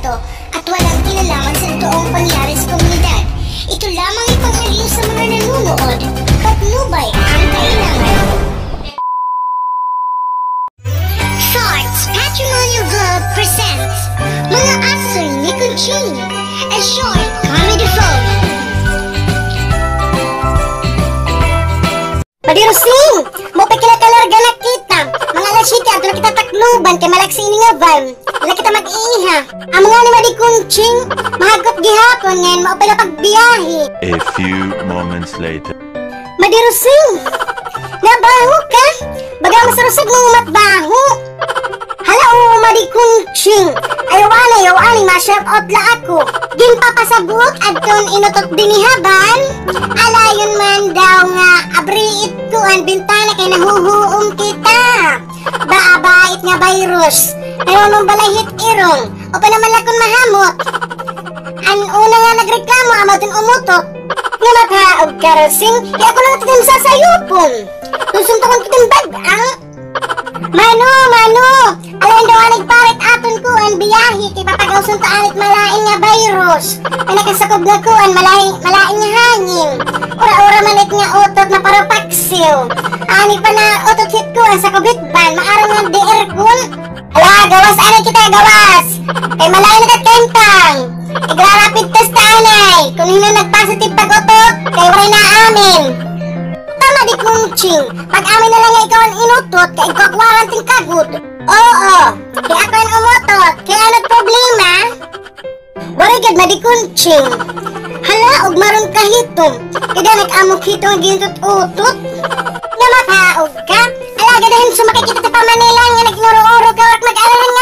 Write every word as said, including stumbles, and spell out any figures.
At walang kinalaman sa totoong pangyayari sa komunidad. Ito lamang ipangaliw sa mga nanonood. Patnubay ang kailangan. Thoughts Patrimonial Vlog presents Mga Asoy ni Conching, a short comedy film. Madi Rosing, maupay kay nakalarga na kita. Mga alas siyete, adto na kita Tacloban, kay malaksi ini nga van. Diri kita mag-iiha. Amo ngani, Madi Conching, mahagkot gihapon, ngan maupay na pagbiyahe. A few moments later. Madi Rosing, nabaho ka? Baga masarusag nga umat baho. Hala, oo, Madi Conching. Ayaw anay, ayaw anay, ma-shout out la ako. Ginpapasabot adton inutot dinhi ha van. Alayon man daw nga abriit ko an bintana kay nahuhuom kita. Ba, abait nga virus. Pero nung balay hit irong, upay na man la kon mahamot. An una nga nagreklamo, amo adton umutot. Nga mapaog ka, Rosing, kay ako na la it im sasayupon. Susuntukon ko it im bag-ang. Mano, mano, alayon daw anay parit aton kuan biyahe, kay papagawson ta anay it malain nga virus. An nakasakob nga kuan, malain, malain nga hangin. Ura-ura man it nga utot, maparupaksiw. Anay pa na utot hit kuan, sakob hit van, maaram nga di aircon. Hala, gawas anay kita, gawas. Kay malain na kat kentang. Igra-rapid test ta anay. Kon hin-o nag-positive pag-utot, kay waray na amin. Tama di, Conching. Pag-amin na la nga ikaw an inutot, kay igkukwaran tin kagod. Oo, kay ako an umutot. Kay ano it problema? Waray gad, Madi Conching. Hala, ugma ron kahitom. Kay diri nag-amo hitom nga ginutot-utot. Nga mapaog ka? Alagad dahin sumakay kita ta pa Manila nga nag-inuro-uro ka, waray ka mag-alala nga